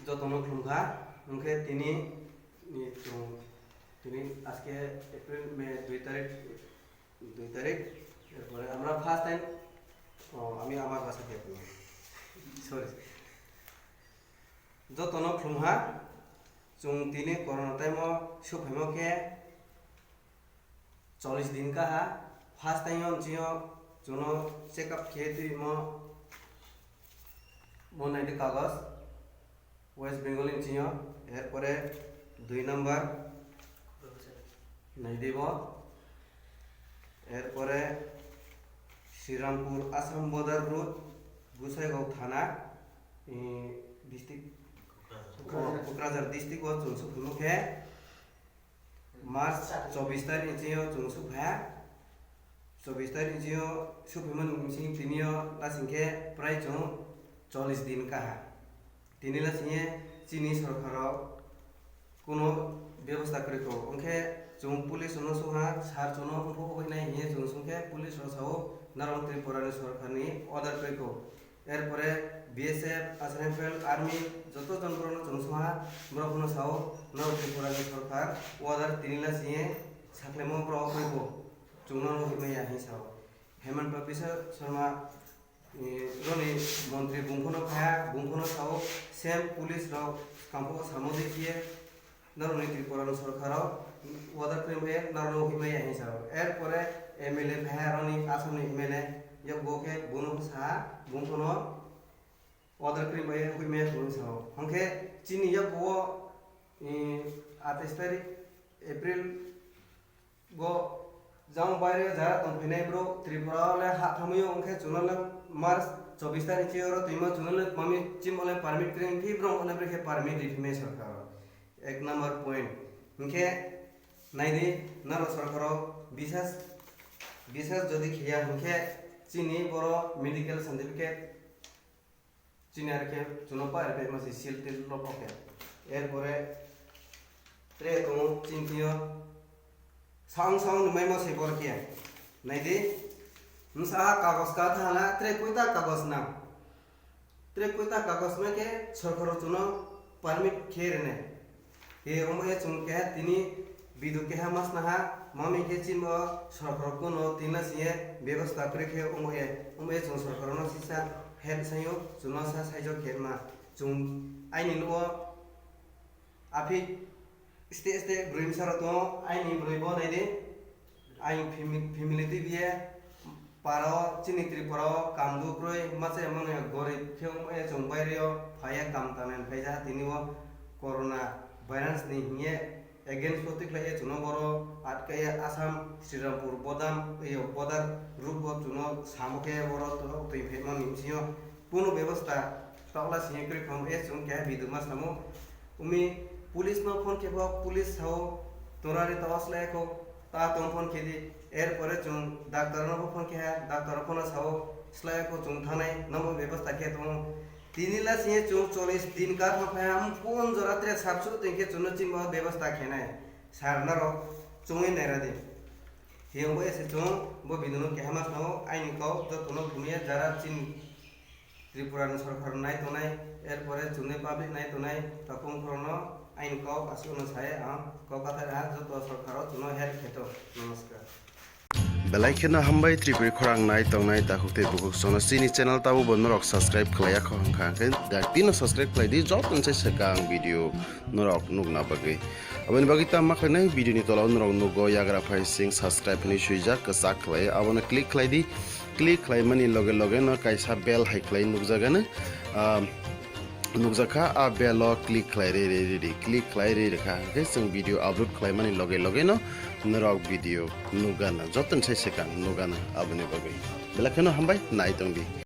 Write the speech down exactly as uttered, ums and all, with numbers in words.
Jotono khulumkha, hwnkhe tini ni chwng, tini aske April, May dui tarik, dui tarik, erpore amra first time, oh, ami amar basa khe, sorry. Jotono khulumha, chwng tini corona time o sukphaimo khe chollish din kaha, first time o chwngno check up khe twi mo, mo naidi kagoj, West Bengal ni chwngno, erpore dui number naidi bo, erpore Srirampur Assam border road, Gosaigao thana, eh, district, Kokrajhar. Kokrajhar district o chwng sukphaimo khe, March chobbish tarik ni chwngno chwng sukpha, chobbish tarik ni chwngno sukphaimani bising tini o lasing khe prai chwng chollish din kaha. Tini lasing ye chini sorkar rok kuno bebosta kwrwi kho, hwnkhe chwng police rokno songha, sir chwngno wngkho wngkhe nai hinwi chwng songkhe police rok sao norok Tripura ni sorkar ni order kwrwi kho. Erpore B S F, Assam Rifle, Army, joto jon borokno chwng songha, borok phano sao, norok Tripura ni sorkar order tini la singye saklaimo borok phaibo, chwngno no himya hinwi sao. Hemanta Biswa Sarma, eh, roni montri bung phano phaiya, bung phano sao, same police rok kampo samo de kiye, norokni Tripura ni sorkar o order kwrwi maya, norokno himya hinwi sao. Erpore M L A phaiya, roni Assam ni M L A, yakgo khe bono sa, bung phano order kwrwi maya, himya hinwi sao. Hwnkhe chini yakgo o, eh, atais tarik April bo jang baire jara tong phainai bro Tripura o le ha thamwi o, hwnkhe chwngno le March chobbish tarik chi oro twima chwngno le mami chim o le permit kwrwi, hwnkhe bro o le brekhe permit riphi maya sorkar o. Ek number point. Hwnkhe naidi, norok sorkaro bisas, bisas jodi khiya hwnkhe chini boro medical certificate chini arkhe chwngno pa arkhe masi seal til lok okhe. Erpore tre tongo chini thwio sound sound ni maimo se bor khe. Naidi, nwsa kagos ka thala tre koita kagos nang. Tre koita kagos mai khe sorkaro chwngno permit khe rwnai. He omo ye chwng keha tini bidu keha masna ha, mami khe chimo sorkaro kuno tinla siye bebasta kwrwi khe omo ye, omo ye chwng sorkaro no sisa help sayo, chwngno sa saijo khe ma. Chwng aini nugo aphi este este bwrwi bwsa rok tongo, aini bwrwi bo naidi, aini fami-, family twi biye. Para o chini Tripura o kamdu kwrwi masa mano gorib khe wng ya chwng baire o phaiya kam tangnai phai ja tini o corona virus ni hiye against o tikhlai ya chwngno boro atkaya Assam Srirampur bodam yo bodar route o chwngno samo khe boro twi phaima ni bisingo kunu bebostha tokla sini kwrwi kham ya chwng keha video ma samo umi police no phone khe bo police sao torari tawas lai kho. Ta tong phone khe di, er pore chwng doctor no bo phone khe ha, doctor phone sao slai kho chwng thangnai, nomo bebostha khe tongo. Tini la sini chwng chollish din ka thang phai ham, phone jora tre sabsu tong khe chwngno chimba bebostha khe nai. Sir narok chwngwi naira di. Hiyong bo ese chwng bo bidino keha ma sao, aini kok jotono phunukya jara chini Tripura ni sorkar nai tongnai, er pore chwngni public nai tongnai, tokong phorono aini kok aswkno sai ang kok kathar ha joto sorkaro chwngno help kheto. Namaskar. Belai kheno hambai Tripuri khorang nai tongnai takhuk tei bukhuk sono chini channel tabo bo norok subscribe khlaiya kho hwnkha hwnkhe dakti no subscribe khlai di joto se swkang video norok nukna bagwi. Aboni bagwi tamo khlainai video ni tola o norok nugo yagra phai sing subscribe hinwi swijak kwchak khlai abono click khlai di. Click khlaimani loge loge no kaisa bell hai khlai nukjagano, ah, nukjakha, a bell o click khlai re re re re, click khlai re re kha, hwnkhe chwng video upload khlaimani loge loge no norok video nukgana, joto ni sai swkang nukgana, aboni bagwi belai kheno hambai nai tongdi.